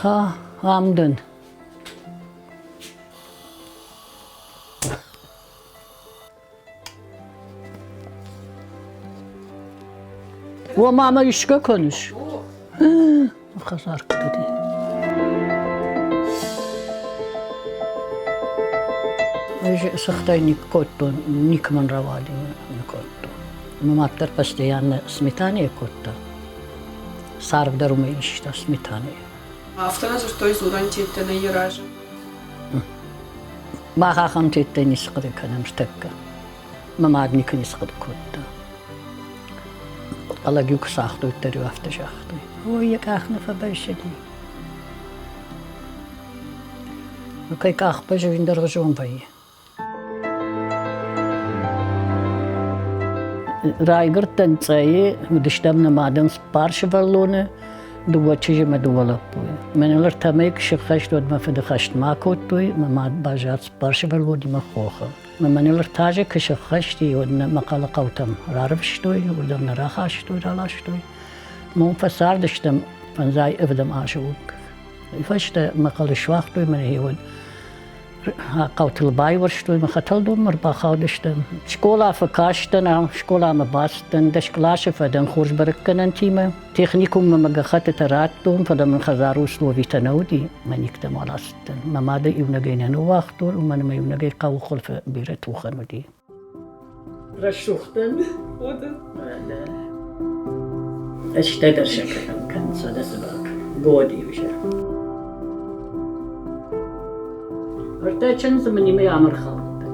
Ха, ам дӕн. О, мама, исгӕ кӕныс? Хӕдзар куыд уыди. Ӕз сыхтӕй никкодтон, никӕмӕн рауади кодтон. Мӕ мад дӕр постоянно сметанӕ кодта. Царв дӕр уымӕй иста сметанӕйӕ. Афтӕ нӕ дзырдтой дзурӕн тедтӕ нӕ йӕ разы. Мах ахӕм тедтӕй ницы хъуыды кӕнӕм стӕккӕ. Мӕ мад никуы ницы хъуыды кодта. Лӕг-иу куы цагътой, уӕддӕр-иу афтӕ загътой: Ой, йӕ къах нӕ фӕбӕззыди. Кӕй къах бӕззы, уый ӕндӕргъуызон вӕййы. Райгуырдтӕн Цъӕйы, уыдыстӕм нӕ мадӕн цыппар сывӕллоны, дыууӕ чызджы ӕмӕ дыууӕ лӕппуйы. Мӕныл ӕртӕ мӕйы куы сыххӕст, уӕд мӕ фыды хӕстмӕ акодтой, мӕ мад баззад цыппар сывӕллонимӕ хохы. Мӕ мӕныл ӕртӕ азы куы сыххӕст и, уӕд нӕ Мӕхъӕлы хъӕутӕм рарвыстой, уырдӕм нӕ рахастой, раластой. Мӕ уым фӕцардыстӕм фӕндзай ӕвдӕм азы онг. Уый фӕстӕ Мӕхъӕлы суагътой мӕ уӕд хъӕутыл байуӕрстой мӕ хӕтӕлдонмӕ ӕрбахаудыстӕм. Скъола фӕкастӕн, ам скъоламӕ бацыдтӕн, дӕс къласы фӕдӕн хорз бӕрӕггӕнӕнтимӕ. Техникуммӕ мӕ гӕххӕттытӕ радтон, фӕлӕ мын хӕдзары условитӕ нӕ уыди, мӕ никтӕм ацыдтӕн. Мӕ мады иунӕгӕй нӕ ныууагътон, уымӕн ӕмӕ иунӕгӕй хъӕуы хуылфы бирӕ тухӕн уыди. Рӕсугъдӕн. Ӕстӕ дӕр сӕ кӕнӕм кӕнынц, уӕдӕ цы бакӕнӕм. Годи уже. Ӕртӕ чындзы мын имӕ ам ӕрхаудта.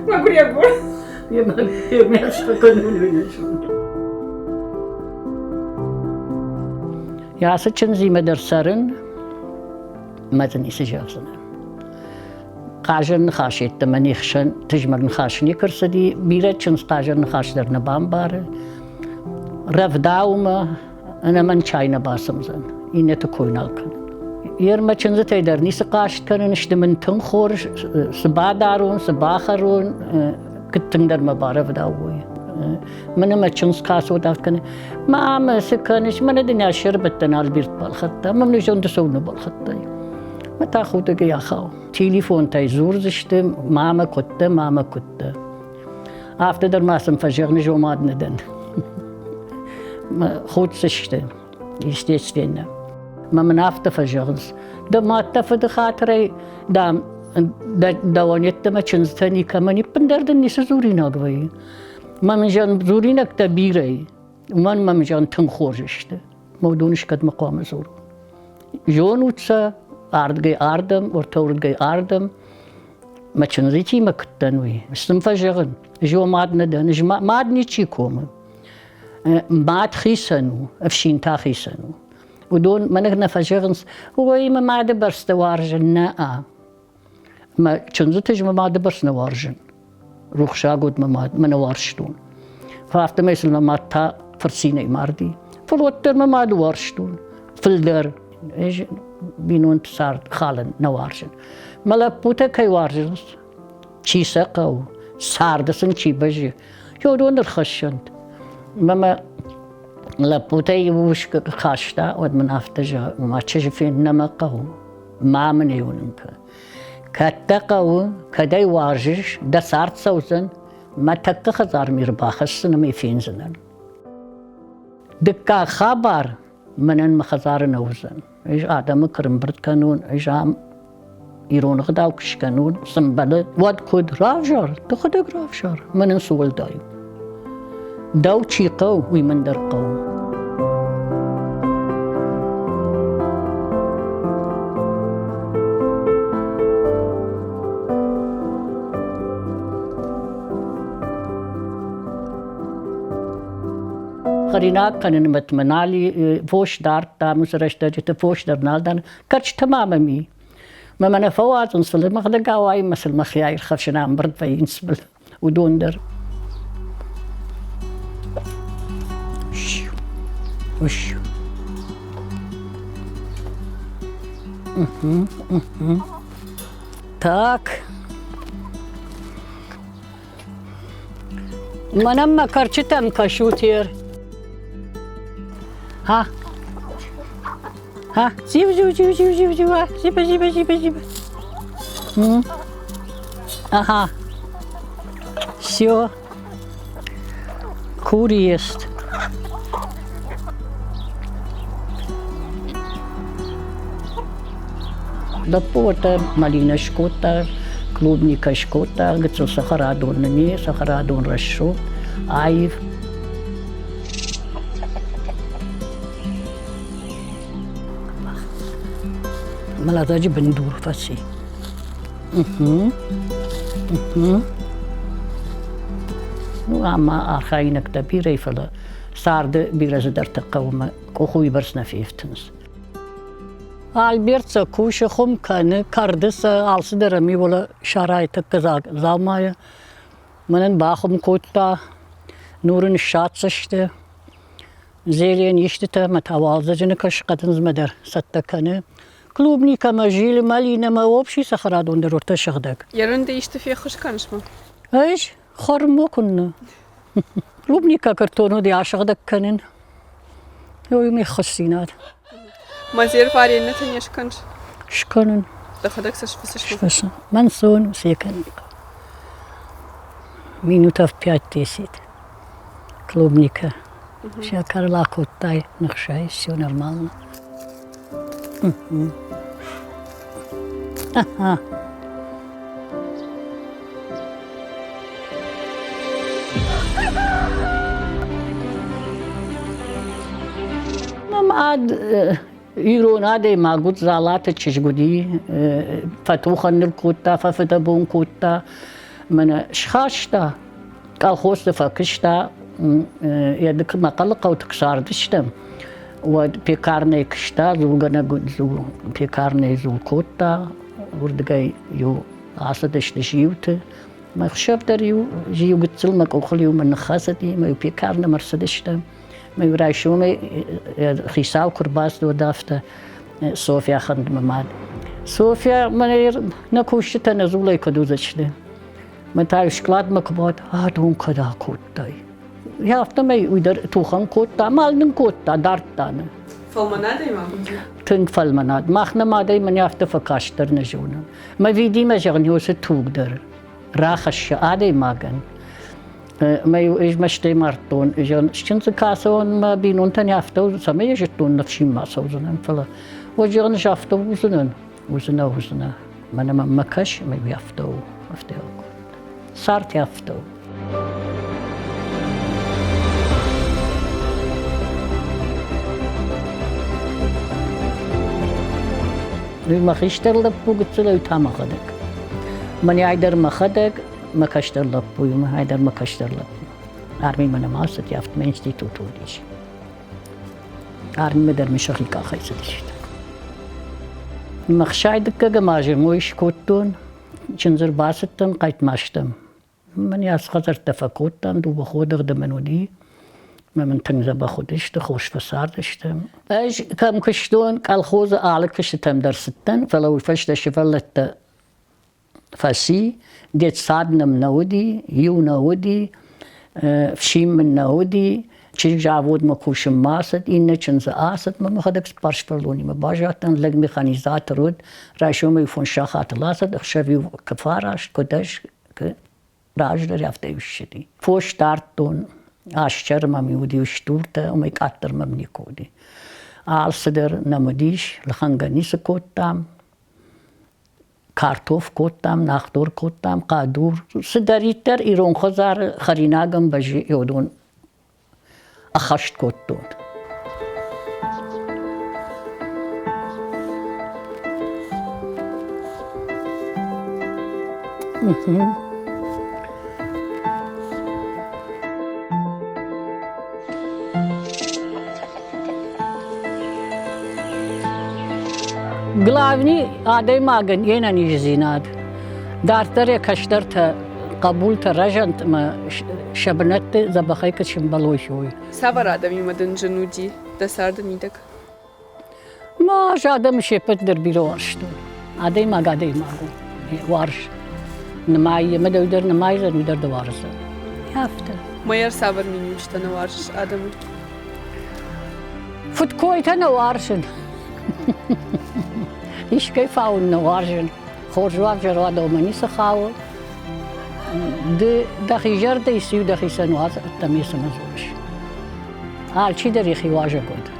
Мӕгуыр йӕ бон. Йемӕ фӕкӕнон уый нӕ зонын. Ацы чындзимӕ дӕр цӕрын, мӕ дзы ницы зӕгъдзынӕн. Хъазӕн ныхас йеддӕмӕ не хсӕн тызмӕг ныхас никуы рцыди, бирӕ чындз хъазӕн ныхас дӕр нӕ бамбары. Рӕвдауы мӕ, ӕнӕ мӕн чай нӕ бацымдзӕн, иннӕты кой нал кӕнын. Йе мӕ чындзытӕй дӕр ницы хъаст кӕнын, сты мын тынг хорз, цы бадарон, цы бахӕрон, куыд тынгдӕр мӕ барӕвдауой. Мӕнӕ мӕ чындз кӕцы уыд, кӕны. Мамӕ, цы кӕныс? Мӕнӕ дын ӕ Альберт балхӕдта, мӕ мын зонды цӕуылнӕ балхӕдтай? Мӕ та худӕгӕй ахау. Телефонтӕй дзурдзысты, мамӕ куыдтӕ, мамӕ куыдтӕ. Афтӕ дӕр ма сын фӕзӕгъын, зомад нӕ дӕн. Худдзысты, естественно. Мӕ мын афтӕ фӕзӕгъынц, дӕ мад дӕ фыды хатырӕй, дам, дӕуӕн йеддӕмӕ чындзытӕ никӕмӕн ӕппындӕр дын ницы дзуринаг вӕййы. Мӕ мын зӕгъын, дзуринӕгтӕ бирӕ и. Уымӕн мӕм зӕгъын тынг хорз сты. Мӕ уыдон искӕдмӕ хъуамӕ дзурон. Зонут сӕ, ардгӕй ардӕм, уӕртӕ уырдгӕй ардӕм. Мӕ чындзытимӕ куыд дӕн, уый. Сын фӕзӕгъын, ӕз уӕ мад нӕ дӕн, ӕз мад ничи комы. Мад хицӕн у, ӕфсин та хицӕн у. Уыдон мӕнӕ нӕ фӕзӕгъынц, ой, мӕ мады бӕрц дӕ уарзын, нӕ. Мӕ чындзыты ӕз мӕ мады бӕрц нӕ уарзын. Рухсаг уыд мӕ мад, мӕ нӕ уарзтон. Афтӕмӕй сын мӕ мад та фырцинӕй марди. Фӕлӕ уӕддӕр мӕ мады уарзтон. Фылдӕр. Ӕз бинонты цард халын нӕ уарзын. Мӕ лӕппутӕ кӕй уарзынц, чи сӕ хъӕуы, царды сын чи бӕззы, уыдон ӕрхӕссӕнт. Мӕ мӕ лӕппутӕй иу ус хаста, уӕд мын афтӕ зӕгъы, мӕ чызджы фенд нӕ мӕ хъӕуы, ма мын ӕй уынын кӕн. Кӕд дӕ хъӕуы, кӕд ӕй уарзыс, дӕ цард цӕудзӕн, мӕ тӕккӕ хӕдзармӕ ӕрбахӕсдзӕн ӕмӕ фендзынӕн. Дыккаг хабар мӕнӕн мӕ хӕдзары нӕ уыдзӕн. Ӕз адӕмы куы рымбырд кӕнон, ӕз ам ирон ӕгъдау куы скӕнон, цы мбӕлы, уӕд куыд равзар, дӕхӕдӕг равзар, мӕнӕн цы уӕлдай у. Дӕу чи хъӕуы, уый мӕн дӕр хъӕуы. Хӕринаг кӕныны мӕтмӕ нал и, фос дардтам уыцы рӕстӕджыты, фос дӕр нал дӕн. Кӕрчытӕ ма мӕм и. Мӕ мӕ нӕ фӕуадзынц, фӕлӕ мӕхӕдӕг ауайын, мӕ сыл мӕхи аирхӕфсын, ӕмбырд вӕййынц уыдон дӕр. Так. Мӕнӕн мӕ кӕрчытӕм кӕсут ер. Ха. Ха, зив, зив, зив, зив, зив, зив, а, зиба, зиба, зиба, зиба. Ага. Все. Кур ест. Лӕппу уӕртӕ малинӕ скодта, клубникӕ скодта, гыццыл цӕхӕрадон нын и, цӕхӕрадон рӕсугъд, аив. Мӕлӕтаджы бындур фӕци. Ну, ӕмӕ архаинӕгтӕ бирӕ, фӕлӕ царды бирӕ цыдӕртӕ хъӕуы мӕ къух уыйбӕрц нӕ фефтынц. Альберт сӕ кусы, хуым кӕны, кӕрды сӕ, алцыдӕр ӕм иуылы сарайы тӕккӕ дзаумайы. Мӕнӕн бахуым кодта, нур ын ссаддзысты. Зелен истытӕ ӕмӕ та уалдзӕджы ныкӕс хъӕдындзмӕ дӕр цӕттӕ кӕны. Клубникӕмӕ зилы, малинӕмӕ общий цӕхӕрадон дӕр уӕртӕ сыгъдӕг. Ерын ды исты феххуыс кӕныс ма? Ӕз хӕрын куыннӕ. Клубника картон уыди асыгъдӕг кӕнын. Ой, ме ххуысдзинад. Мазер вареньетӕ не скӕныс? Скӕнын. Дӕхӕдӕг сӕ сфыссыс? Сфыссын. Мӕн сон все кӕнын. Минутов пять-десять. Клубника. Сӕкӕрла кодтай, ныхсай, все нормально. Ага. Мӕ мад ирон адӕймаг уыд, Дзалаты чызг уыди, фӕтухӕн ныр кодта, фӕфыдӕбон кодта. Мӕнӕ схаста, колхозты фӕкуыста, йӕ Мӕхъӕлы хъӕуты куы цардыстӕм, уӕд пекарнӕйы куыста, дзулгӕнӕг дзул, пекарнӕйы дзул кодта, уырдыгӕй иу ацыдысты зиуты. Мӕ хсӕв дӕр-иу зиу гыццыл мӕ къухыл-иу мын ныххӕцыди, мӕ-иу пекарнӕмӕ ӕрцыдыстӕм. Мӕ-иу райсомӕй хицау куы рбацыд, уӕд афтӕ Софья хӕнд мӕ мад. Софья, мӕнӕ нӕ кусджытӕ нӕ дзулӕй куыд уыдзысты? Мӕ та складмӕ куы бад, адон кӕд акодтай? Афтӕмӕй уый дӕр тухӕн кодта, мал нын кодта, дардта нӕ. Фӕлмӕн адӕймаг уыди? Тынг фӕлмӕн ад. Мах нӕ мадӕй мӕн афтӕ фӕкаст дӕр нӕ зонӕм. Мӕ видимӕ зӕгъын, уыцы туг дӕр рахӕссы адӕймагӕн. Мӕ ӕз мӕстӕй мардтон. Зӕгъын, чындзы кӕцӕуон мӕ бинонтӕн афтӕ, цӕмӕй зыдтон, ныфсимӕ ацӕудзынӕн, фӕлӕ уӕд зӕгъын, ӕз афтӕ уыдзынӕн. Уыдзынӕ, уыдзынӕ. Мӕнӕ мӕм кӕс, ӕмӕ уый афтӕ у, афтӕ у. Цард афтӕ у. Уый мӕ хистӕр лӕппу гыццылӕй та мӕхӕдӕг. Мӕнӕй дӕр мӕхӕдӕг, мӕ кӕстӕр лӕппуимӕ, ай дӕр мӕ кӕстӕр лӕппу. Армимӕ нӕма ацыди, афтӕмӕй институты уыдис. Армимӕ дӕр мын сӕхи къахӕй цыдысты. Мӕ хсай дыккӕгӕм азы мой скодтон, чындзы рбацыдтӕн Хъайтмазтӕм. Мӕн йӕ хӕдзӕрттӕ фӕкодтам, дыууӕ ходыгъды мын уыди. Мӕ мын тынг дзӕбӕх уыдысты, хорз фӕцардыстӕм. Ӕз кӕм куыстон, колхозы алы куыстытӕм дӕр цыдтӕн, фӕлӕ уый фӕстӕ сывӕллӕттӕ фӕци, детсад нӕм нӕ уыди, иу нӕ уыди, фсин мын нӕ уыди, чызг заводмӕ кусынмӕ ацыд, иннӕ чындзы ацыд, мӕ мӕхӕдӕг цыппарсывӕллонимӕ баззадтӕн, лӕг механизатор уыд, райсомӕй фондз сахатыл ацыд, ӕхсӕв-иу куы фараст, куы дӕс, куы раздӕр афтӕ-иу ссыди. Фос дардтон, астӕр мӕм уыди стуртӕ, уымӕй къаддӕр мӕм никуы уыди. Алцыдӕр нӕм уыдис, лхӕнгӕ ницы кодтам, картоф кодтам, нӕхдор кодтам, хъӕдур, цыдӕриддӕр ирон хӕдзары хӕринагӕн бӕззы, уыдон ӕххӕст кодтон. Главный адӕймагӕн йе нӕниздзинад. Дарддӕр йӕ кӕстӕртӕ, хъӕбултӕ рӕзӕнт ӕмӕ сӕ бынӕтты дзӕбӕхӕй куыд сӕмбӕлой, уый. Цавӕр адӕмимӕ дын зын уыди дӕ царды мидӕг? Ма ӕз адӕмы се ппӕт дӕр бирӕ уарзтон. Адӕймаг адӕймаг у. Уарз. Нымайы, ӕмӕ дӕу дӕр нымайдзӕн, уый дӕр дӕ уарздзӕн. Афтӕ. Майор цавӕр миниуджытӕ нӕ уарзыс адӕмы? Фыдкойтӕ нӕ уарзын. Искӕй фауын нӕ уарзын. Хорз уавзӕр уӕдӕмӕ ницы хауы. Ды дӕхи зӕрдӕ ис, иу дӕхицӕн уадз, ӕддӕмӕ цӕмӕ дзурыс. Алчидӕр йӕхи уазӕг уӕд.